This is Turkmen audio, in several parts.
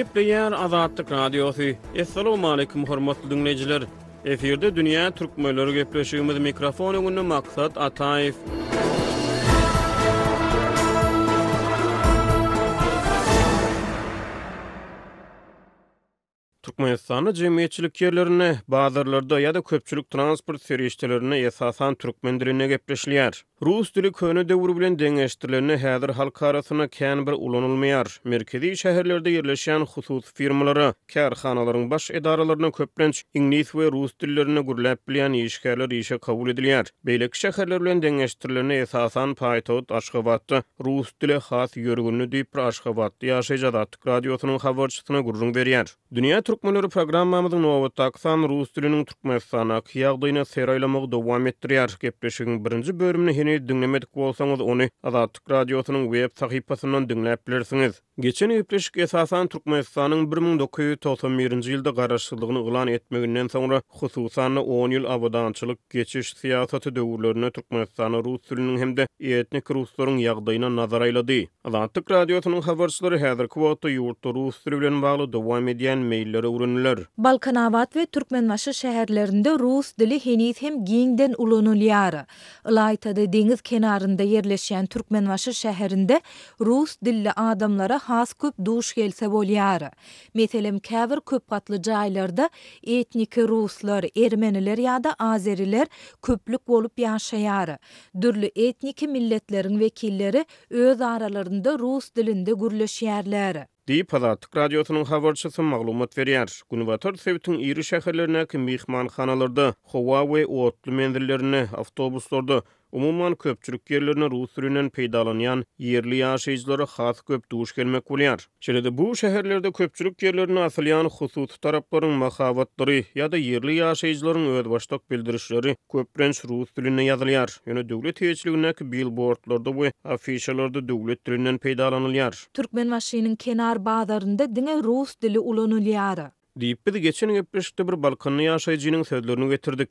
Gepleýär Azatlyk Radiosy. Assalamualaikum hormatly diňleýjiler. Efirde dünýä türkmenleri gepleşigimiz mikrofon öňünde Maksat Ataýew. Türkmenistanda jemgyýetçilik ýerlerinde, bazarlarda ýa-da köpçülik transport serişdelerinde esasan türkmen dilinde gepleşilýär. Rus dili köne döwür bilen deňeşdirilende häzir halk arasynda kän bir ulanylmaýar. Merkezi şäherlerde ýerleşýän hususy firmalara, kärhanalaryň baş edaralaryna köplenç iňlis we rus dillerinde gürläp bilýän işgärler işe kabul edilýär. Beýleki şäherler bilen deňeşdirilende esasan paýtagt Aşgabatda rus dili has ýörgünli diýip bir aşgabatly ýaşaýjy Azatlyk Radiosynyň habarçysyna gürrüň berýär. Dünýä türkmenleri programmamyzyň nobatdaky sany rus diliniň Türkmenistandaky ýagdaýyna ser aýlamagy dowam etdirýär. Gepleşigiň birinji bölümini heniz diňlemedik bolsaňyz, ony Azatlyk Radiosynyň web sahypasyndan diňläp bilersiňiz. Geçen gepleşik esasan Türkmenistanyň 1991-nji ýylda garaşsyzlygyny yglan etmeginden soňra, hususan-da on ýyl abadançylyk, geçiş syýasaty döwürlerinde Türkmenistanda rus diliniň hem-de etnik ruslaryň ýagdaýyna nazar aýlady. Azatlyk Radiosynyň habarçylary häzirki wagtda ýurtda rus dili bilen bagly dowam edýän meýilleri öwrendiler. Balkanabat we Türkmenbaşy şäherlerinde rus dili heniz hem giňden ulanylýar. Ylaýta-da deňiz kenarynda ýerleşýän Türkmenbaşy şäherinde rus dilli adamlara has köp duş gelse bolýar. Meselem, käbir köpgatly jaýlarda etniki ruslar, ermeniler ýa-da azeriler köplük bolup ýaşaýar. Dürli etniki milletleriň wekilleri öz aralarynda rus dilinde gürleşýärler. Diýip, Azatlyk Radiosynyň habarçysy maglumat berýär. Günbatar sebitiň iri şäherlerindäki myhmanhanalarda, howa we otly menzillerinde, awtobuslarda, umuman, köpçülik ýerlerinde rus dilinden peýdalanýan ýerli ýaşaýjylara has köp duş gelmek bolýar. Şeýle-de bu şäherlerde köpçülik ýerlerinde asylýan hususy taraplaryň mahabatlary ýa-da ýerli ýaşaýjylaryň özbaşdak bildirişleri köplenç rus dilinde ýazylýar. Ýöne döwlet eýeçiligindäki bilbordlarda we afişalarda döwlet dilinden peýdalanylýar. Türkmenbaşynyň kenar bazarynda diňe rus dili ulanylýar. Diýip, biz geçen gepleşikde bir balkanly ýaşaýjynyň sözlerini getirdik.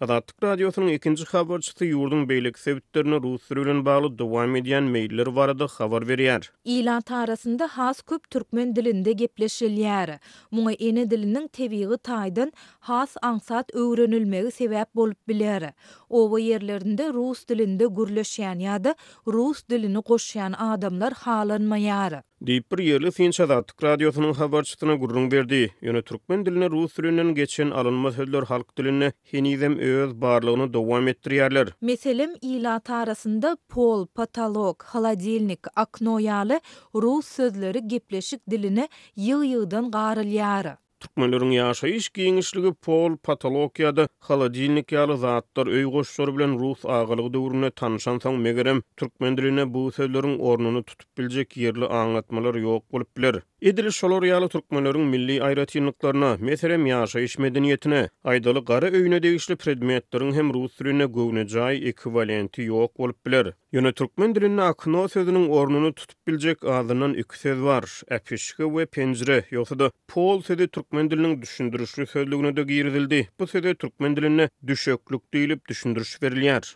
Azatlyk Radiosynyň ikinji habarçysy ýurduň beýleki sebitlerinde rus dili bilen bagly dowam edýän meýiller barada habar berýär. Ilat arasynda has köp türkmen dilinde gepleşilýär. Muňa ene diliniň tebigy taýdan has aňsat öwrenilmegi sebäp bolup biler. Oba ýerlerinde rus dilinde gürleşýän ýa-da rus dilini goşýan adamlar halanmaýar. Diýip, bir ýerli synçy Azatlyk Radiosynyň habarçysyna gürrüň berdi. Ýöne türkmen diline rus dilinden geçen alynma sözler halk dilinde henizem öz barlygyny dowam etdirýärler. Meselem, ilat arasynda pol, potolok, holodilnik, okno ýaly rus sözleri gepleşik diline ýygy-ýygydan garylýar. Türkmenleriň ýaşaýyş giňişligi pol, potolok ýa-da holodilnik ýaly zatlar öý goşlary bilen rus agalygy döwründe tanyşansoň, megerem, türkmen dilinde bu sözleriň ornuny tutup biljek ýerli aňlatmalar ýok bolup biler. Edil şolar ýaly türkmenleriň milli aýratynlyklaryna, meselem, ýaşaýyş medeniýetine, aýdaly gara öýüne degişli predmetleriň hem rus dilinde göwnejaý ekwiwalenti ýok bolup biler. Ýöne türkmen dilinde okno sözüniň ornuny tutup biljek azyndan iki söz bar, äpişge we penjire, ýogsa-da, pol sözi türkmen diliniň düşündirişli sözlügine-de girizildi. Bu söze türkmen dilinde düşeklik diýlip düşündiriş berilýär.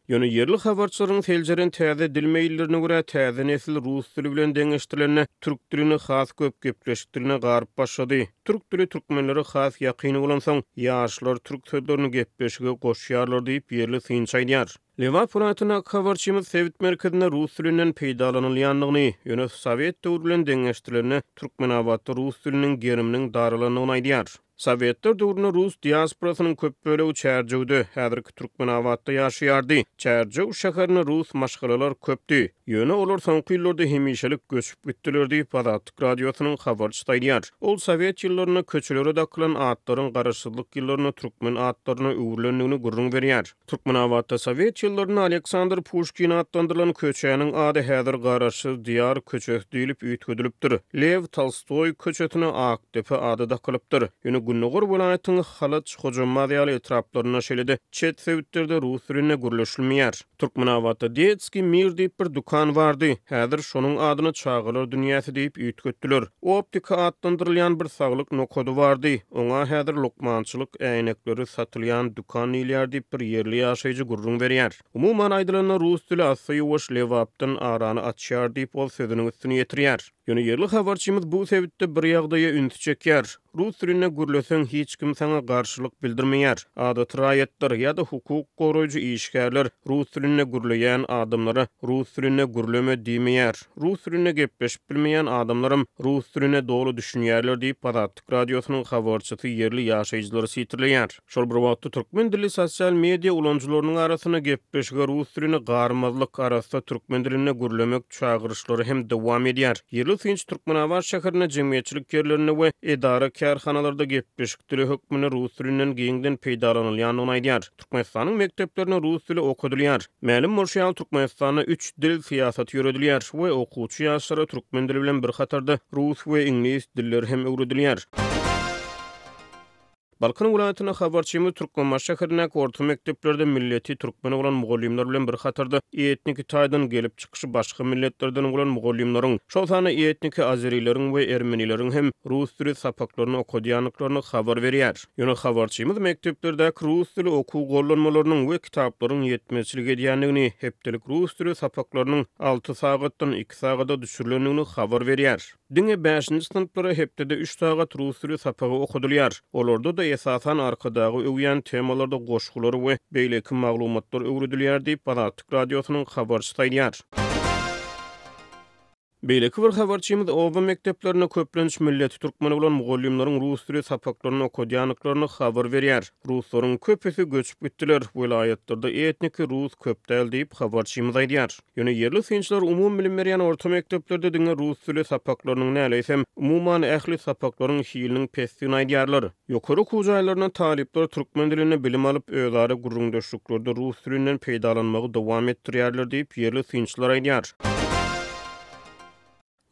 Ýöne ýerli habarçylaryň seljeren täze dil meýillerine görä, täze nesil rus dili bilen deňeşdirilende türk dilini has köp gepleşik diline garyp başlady. Türk dili türkmenlere has ýakyn bolansoň, ýaşlar türk sözlerini gepleşige goşýarlar diýip, ýerli synçy aýdýar. Lebap welaýatyndaky habarçymyz sebit merkezinde rus dilinden peýdalanylýandygyny, ýöne sowet döwri bilen deňeşdirilende Türkmenabatda rus diliniň geriminiň daralandygyny aýdýar. Sowetler döwründe rus diasporasynyň köp bölegi Çärjewde, häzirki Türkmenabatda ýaşaýardy. Çärjew şäherinde rus maşgalalar köpdi. Ýöne olar soňky ýyllarda hemişelik göçüp gitdiler diýip, Azatlyk Radiosynyň habarçysy aýdýar. Ol sowet ýyllarynda köçelere dakylan atlaryň garaşsyzlyk ýyllarynda türkmen atlaryna öwrülendigini gürrüň berýär. Türkmenabatda sowet ýyllarynda Aleksandr Puşkin atlandyrylan köçäniň ady häzir Garaşsyz Diýar köçesi diýlip üýtgedilipdir. Lew Tolstoý köçesine Akdepe ady dakylypdyr. Ýöne. gündogar welaýatyň Halaç, Hojambaz ýaly etraplarynda, şeýle-de çet sebitlerde rus dilinde gürleşilmeýär. Türkmenabatda Detskiý mir diýip bir dükan bardy. Häzir şonuň adyny Çagalar dünýäsi diýip üýtgetdiler. Optika atlandyrylýan bir saglyk nokady bardy. Oňa häzir lukmançylyk äýnekleri satylýan dükan diýilýär diýip bir ýerli ýaşaýjy gürrüň berýär. Umuman aýdylanda, rus dili assa-ýuwaş Lebapdan arany açýar diýip, ol sözüniň üstüni ýetirýär. Ýöne ýerli habarçymyz bu sebitde bir ýagdaýa ünsi çekýär. Rus dilinde gürleseň hiç kim saňa garşylyk bildirmeýär. Adaty raýatlar ýa-da hukuk goraýjy işgärler rus dilinde gürleýän adamlara rus dilinde gürleme diýmeýär. Rus dilinde gepleşip bilmeýän adamlaram rus diline doly düşünýärler diýip, Azatlyk Radiosynyň habarçysy ýerli ýaşaýjylary sitirleýär. Şol bir wagtda, türkmen dilli sosial media ulanyjylarynyň arasynda gepleşige rus dilini garmazlyk, arassa türkmen dilinde gürlemek çagyryşlary hem dowam edýär. Ýerli synçy Türkmenabat şäherinde jemgyýetçilik ýerlerinde we edara-kärhanalarda gepleşik dili hökmünde rus dilinden giňden peýdalanylýandygyny aýdýar. Türkmenistanyň mekdeplerinde rus dili okadylýar. Mälim bolşy ýaly, Türkmenistanda üç dil syýasaty ýöredilýär we okuwçy ýaşlara türkmen dili bilen bir hatarda rus we iňlis dilleri hem öwredilýär. Balkan welaýatynda habarçymyz Türkmenbaşy şäherindäki orta mekdeplerde milleti türkmen bolan mugallymlar bilen bir hatarda etniki taýdan gelip çykyşy başga milletlerden bolan mugallymlaryň, şol sanda etniki azerileriň we ermenileriň hem rus dili sapaklaryny okadýandyklaryny habar berýär. Ýöne habarçymyz mekdeplerdäki rus dili okuw gollanmalarynyň we kitaplaryň ýetmezçilik edýändigini, hepdelik rus dili sapaklarynyň alty sagatdan iki sagada düşürilendigini habar berýär. Diňe bäşinji synplara hepdede üç sagat rus dili sapagy okadylýar. Olarda-da esasan Arkadagy öwýän temalarda goşgular we beýleki maglumatlar öwredilýär diýip, Azatlyk Radiosynyň habarçysy aýdýar. Beýleki bir habarçymyz oba mekdeplerinde köplenç milleti türkmen bolan mugallymlaryň rus dili sapaklaryny okadýandyklaryny habar berýär. Ruslaryň köpüsi göçüp gitdiler, welaýatlarda etniki rus köp däl diýip, habarçymyz aýdýar. Ýöne ýerli synçylar umumybilim berýän orta mekdeplerde diňe rus dili sapaklarynyň däl, eýsem, umuman ähli sapaklaryň hiliniň pesdigini aýdýarlar. Ýokary okuw jaýlarynda talyplar türkmen dilinde bilim alyp, özara gürrüňdeşliklerde rus dilinden peýdalanmagy dowam etdirýärler diýip, ýerli synçylar aýdýar.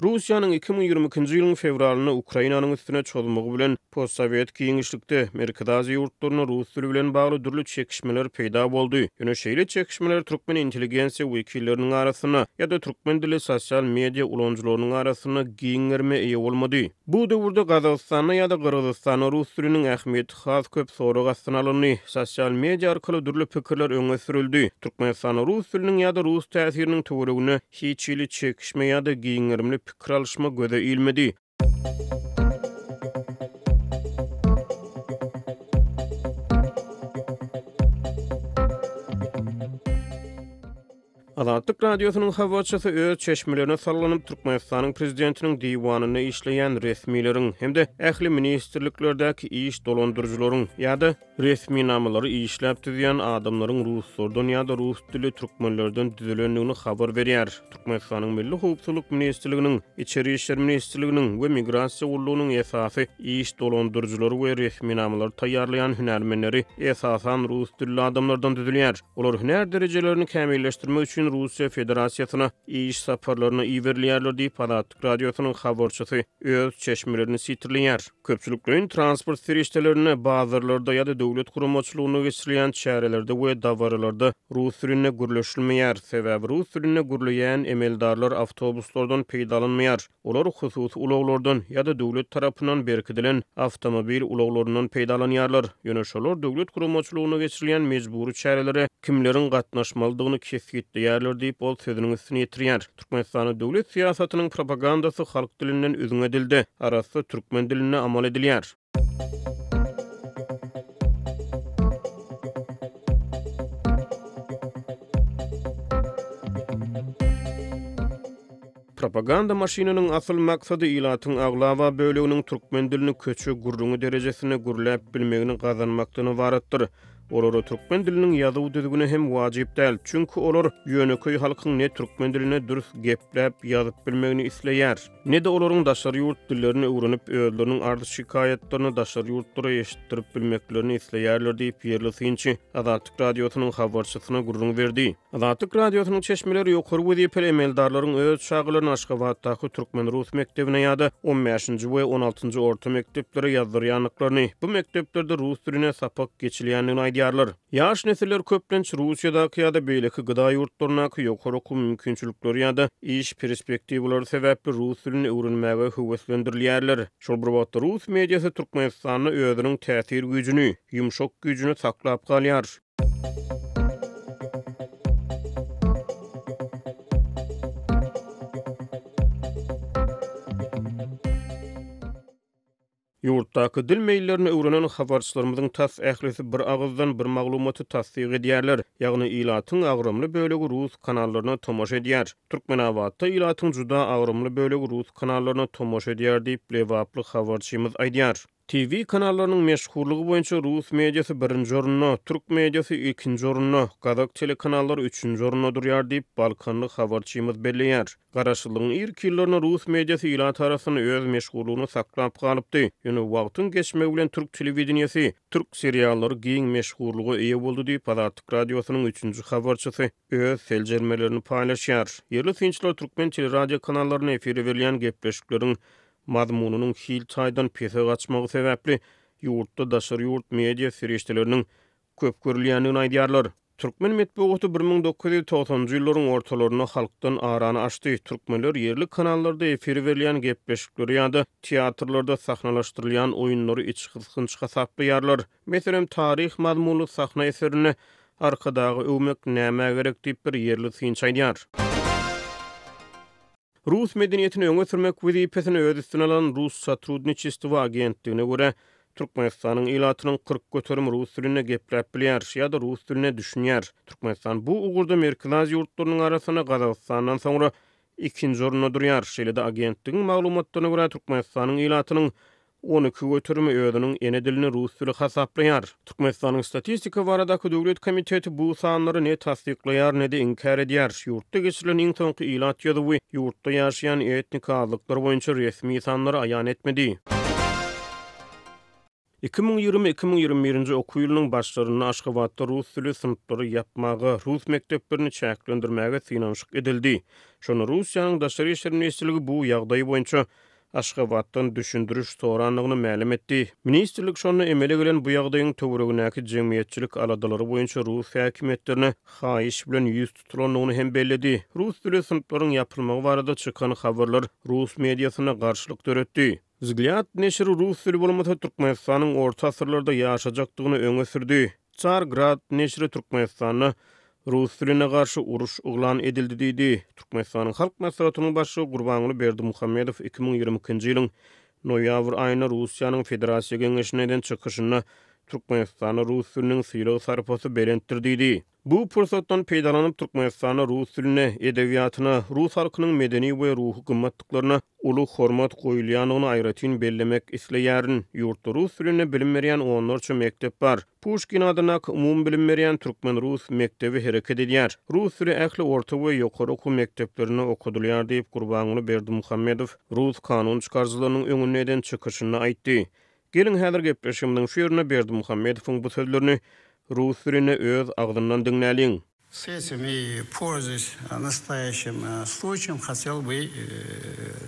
Russiýanyň 2022-nji ýylyň fewralynda Ukrainanyň üstüne çozmagy bilen postsowet giňişlikde, Merkezi Aziýa ýurtlarynda rus dili bilen bagly dürli çekişmeler peýda boldy. Ýöne şeýle çekişmeler türkmen intelligensiýa wekilleriniň arasynda ýa-da türkmen dilli sosial media ulanyjylarynyň arasynda giň gerime eýe bolmady. Bu döwürde Gazagystanda ýa-da Gyrgyzystanda rus diliniň ähmiýeti has köp sorag astyna alyndy, sosial media arkaly dürli pikirler öňe sürüldi. Türkmenistanda rus diliniň ýa-da rus täsiriniň töwereginde hiç hili çekişme ýa-da giň gerimli pikir alyşma göze ilmedi. Azatlyk Radiosynyň habarçysy öz çeşmelerine salgylanyp, Türkmenistanyň Prezidentiniň Diwanynda işleýän resmileriň hem-de ähli ministrliklerdäki iş dolandyryjylaryň ýa-da resminamalary işläp düzýän adamlaryň ruslardan ýa-da rus dilli türkmenlerden düzülendigini habar berýär. Türkmenistanyň Milli howpsuzlyk ministrliginiň, Içeri işler ministrliginiň we Migrasiýa gullugynyň esasy iş dolandyryjylary we resminamalary taýýarlaýan hünärmenleri esasan rus dilli adamlardan düzülýär. Olar hünär derejelerini kämilleşdirmek üçin Russiýa Federasiýasyna iş saparlaryna iberilýärler diýip, Azatlyk Radiosynyň habarçysy öz çeşmelerini sitirleýär. Köpçülikleýin transport serişdelerinde, bazarlarda ýa-da döwlet guramaçylygynda geçirilýän çärelerde we dabaralarda rus dilinde gürleşilmeýär. Sebäbi rus dilinde gürleýän emeldarlar awtobuslardan peýdalanmaýar. Olar hususy ulaglardan ýa-da döwlet tarapyndan berkidilen awtomobil ulaglaryndan peýdalanýarlar. Ýöne şolar döwlet guramaçylygynda geçirilýän mejbury çärelere kimleriň gatnaşmalydygyny kesgitleýärler diýip, ol sözüniň üstüni ýetirýär. Türkmenistanda döwlet syýasatynyň propagandasy halk dilinden üzňe dilde, arassa türkmen dilinde amal edilýär. Propaganda maşynynyň asyl maksady ilatyň aglaba böleginiň türkmen dilini köçe gürrüňi derejesinde gürläp bilmegini gazanmakdan ybaratdyr. Olara türkmen diliniň ýazuw düzgüni hem wajyp däl, çünki olar ýönekeý halkyň ne türkmen dilinde dürs gepläp, ýazyp bilmegini isleýär, ne-de olaryň daşary ýurt dillerini öwrenip, özleriniň arz-şikaýatlaryny daşary ýurtlara eşitdirip bilmeklerini isleýärler diýip, ýerli synçy Azatlyk Radiosynyň habarçysyna gürrüň berdi. Azatlyk Radiosynyň çeşmeleri ýokary wezipeli emeldarlaryň öz çagalaryny Aşgabatdaky türkmen-rus mekdebine ýa-da on bäşinji we on altynjy orta mekdeplere ýazdyrýandyklaryny, bu mekdeplerde rus diline sapak geçilýändigini aýdýarlar. Ýaş nesiller köplenç Russiýadaky ýa-da beýleki gda ýurtlaryndaky ýokary okuw mümkinçilikleri ýa-da iş perspektiwalary sebäpli rus dilini öwrenmäge höweslendirilýärler. Şol bir wagtda rus mediasy Türkmenistanda özüniň täsir güýjüni, ýumşak güýjüni saklap galýar. Ýurtdaky dil meýillerini öwrenen habarçylarymyzyň tas ählisi bir agyzdan bir maglumaty tassyk edýärler, ýagny ilatyň agramly bölegi rus kanallaryna tomaşa edýär. Türkmenabatda ilatyň juda agramly bölegi rus kanallaryna tomaşa edýär diýip, lebaply habarçymyz aýdýar. TV kanallarynyň meşhurlygy boýunça rus mediasy birinji orunda, türk mediasy ikinji orunda, gazak telekanallary üçünji orunda durýar diýip, balkanly habarçymyz belleýär. Garaşsyzlygyň irki ýyllarynda rus mediasy ilat arasynda öz meşhurlygyny saklap galypdy. Ýöne wagtyň geçmegi bilen türk telewideniýesi, türk seriallary giň meşhurlyga eýe boldy diýip, Azatlyk Radiosynyň üçünji habarçysy öz seljermelerini paýlaşýar. Ýerli synçylar türkmen teleradio kanallarynda efire berilýän gepleşikleriň mazmunynyň hil taýdan pese gaçmagy sebäpli ýurtda daşary ýurt media serişdeleriniň köp görülýändigini aýdýarlar. Türkmen metbugaty 1990-njy ýyllaryň ortalarynda halkdan arany açdy. Türkmenler ýerli kanallarda efire berilýän gepleşikleri ýa-da teatrlarda sahnalaşdyrylýan oýunlary içgysgynç hasaplaýarlar. Meselem, taryh mazmunly sahna eserinde Arkadagy öwmek nämä gerek diýip bir ýerli synçy aýdýar. Rus medeniýetini öňe sürmek wezipesini öz üstüne alan Russotrudniçestwo agentligine görä, Türkmenistanyň ilatynyň 40 göterimi rus dilinde gepläp bilýär ýa-da rus diline düşünýär. Türkmenistan bu ugurda Merkezi Aziýa ýurtlarynyň arasynda Gazagystandan soňra ikinji orunda durýar. Şeýle-de agentligiň maglumatlaryna görä, Türkmenistanyň ilatynyň 12 göterimi özüniň ene dilini rus dili hasaplaýar. Türkmenistanyň Statistika baradaky döwlet komiteti bu sanlary ne tassyklaýar, ne-de inkär edýär. Ýurtda geçirilen iň soňky ilat ýazuwy ýurtda ýaşaýan etnik azlyklar boýunça resmi sanlary aýan etmedi. 2020, 2021-nji okuw ýylynyň başlarynda Aşgabatda rus dili synplary ýapmaga, rus mekdeplerini çäklendirmäge synanyşyk edildi. Şonda Russiýanyň Daşary işler ministrligi bu ýagdaý boýunça Aşgabatdan düşündiriş sorandygyny mälim etdi. Ministrlik şonda emele gelen bu ýagdaýyň töweregindäki jemgyýetçilik aladalary boýunça rus häkimiýetlerine haýyş bilen ýüz tutulandygyny hem belledi. Rus dili synplaryň ýapylmagy barada çykan habarlar rus mediasynda garşylyk döretdi. Wzglýad neşiri rus dili bolmasa Türkmenistanyň orta asyrlarda ýaşajakdygyny öňe sürdi. Tsargrad neşiri Türkmenistanda rus diline garşy uruş yglan edildi diýdi. Türkmenistanyň Halk Maslahatynyň Başlygy Gurbanguly Berdimuhamedow 2022-nji ýylyň noýabr aýynda Russiýanyň Federasiýa Geňeşinde eden çykyşynda Türkmenistanda rus diliniň sylag-sarpasy belentdir diýdi. Bu pursatdan peýdalanyp, Türkmenistanda rus diline, edebiýatyna, rus halkynyň medeni we ruhy gymmatlyklaryna uly hormat goýulýandygyny aýratyn bellemek isleýärin. Ýurtda rus dilinde bilim berýän onlarça mekdep bar. Puşkin adyndaky umumybilim berýän türkmen-rus mekdebi hereket edýär. Rus dili ähli orta we ýokary okuw mekdeplerinde okadylýar diýip, Gurbanguly Berdimuhamedow rus kanun çykaryjylarynyň öňünde eden çykyşynda aýtdy. Geliň häzir gepleşigimiziň şu ýerinde Berdimuhamedowyň bu sözlerini rus dilinde öz agzyndan diňläliň. S этим и пользуясь настоящим случаем, хотел бы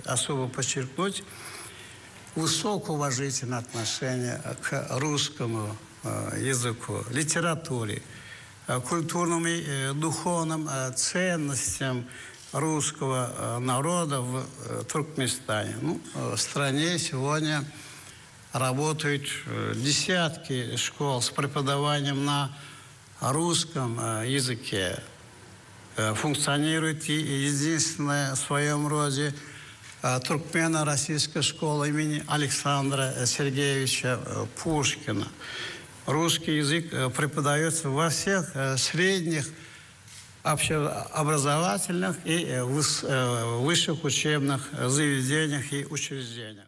особо подчеркнуть высокоуважительное отношение к русскому языку, литературе, культурным и духовным ценностям русского народа в Туркменистане. Ну, в стране сегодня работают десятки школ с преподаванием на русском языке. Функционирует и единственная в своем роде туркмено-российская школа имени Александра Сергеевича Пушкина. Русский язык преподается во всех средних общеобразовательных и высших учебных заведениях и учреждениях.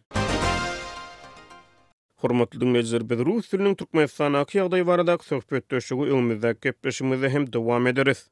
Hormatly diňleýjiler, biz rus diliniň Türkmenistandaky ýagdaýy baradaky söhbetdeşligi öňümizdäki gepleşigimizde hem dowam ederis.